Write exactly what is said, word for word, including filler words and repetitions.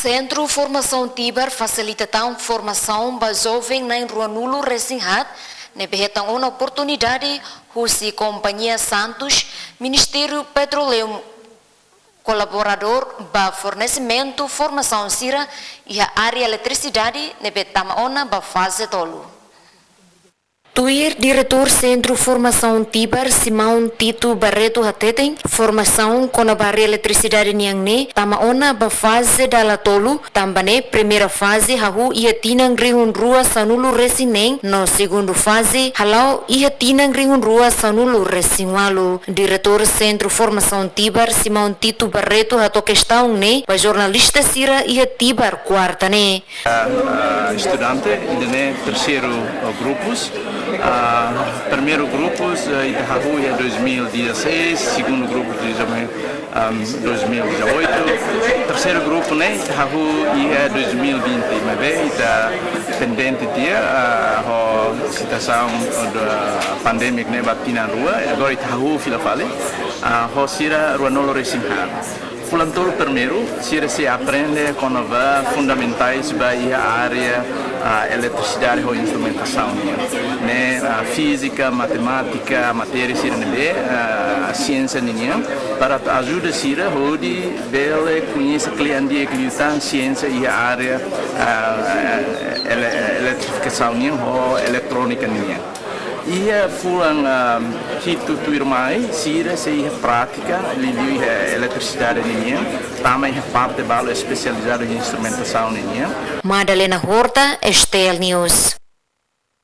Sentru Formasaun Tibar fasilita tan formasaun ba joven na'in ruanulu resin haat, ne'ebé hetan ona oportunidade husi Kompañia Santos, Ministériu Petroleum, kolaboradór ba fornesimentu formasaun sira iha área eletrisidade ne'ebé tama ona ba faze tolu. Tuir Diretór Sentru Formasaun Tibar, Simão Tito Barreto hateten, formasaun kona-ba área eletrisidade nian ne'e tama ona ba faze dala tolu, tanba ne'e primeira faze hahú iha tinan rihun rua sanulu resin neen, no segundu faze hala'o iha tinan rihun rua sanulu resin ualu. Diretór Sentru Formasaun Tibar, Simão Tito Barreto hato'o kestaun ne'e ba jornalista sira iha Tibar, kuarta ne'e. Ah, estudante, ida-ne'e terseiru, ah, grupus. Ah, primeiru grupus, ah, ita hahú iha dois mil e dezasseis, segundu grupu iha, ah, dois mil e dezoito, terseiru grupu ne'e ita hahú iha dois mil e vinte, maibé ita pendente tiha, ah, ho situasaun da pandemia ne'e ba tinan rua, agora ita hahú fila fali, ah, ho sira ruanulu resin haat. Fulan tolu primeiru, sira sei aprende kona-ba fundamentais ba iha área, ah, eletrisidade ho instrumentasaun nian. Ne'e, ah, fízika, matemátika, matéria sira ne'ebé, ah, siénsia ninian, para atu ajuda sira hodi bele koñese kle'an di'ak liután siénsia iha área, ah, ele-, eletrifikasaun nian ho eletrónika ninian. Iha fulan, ah, hitu tuirmai, sira sei iha prátika, liuliu iha eletrisidade ninian, tama iha parte balu espesializadu iha instrumentasaun ninian. Madalena Horta, S T L News.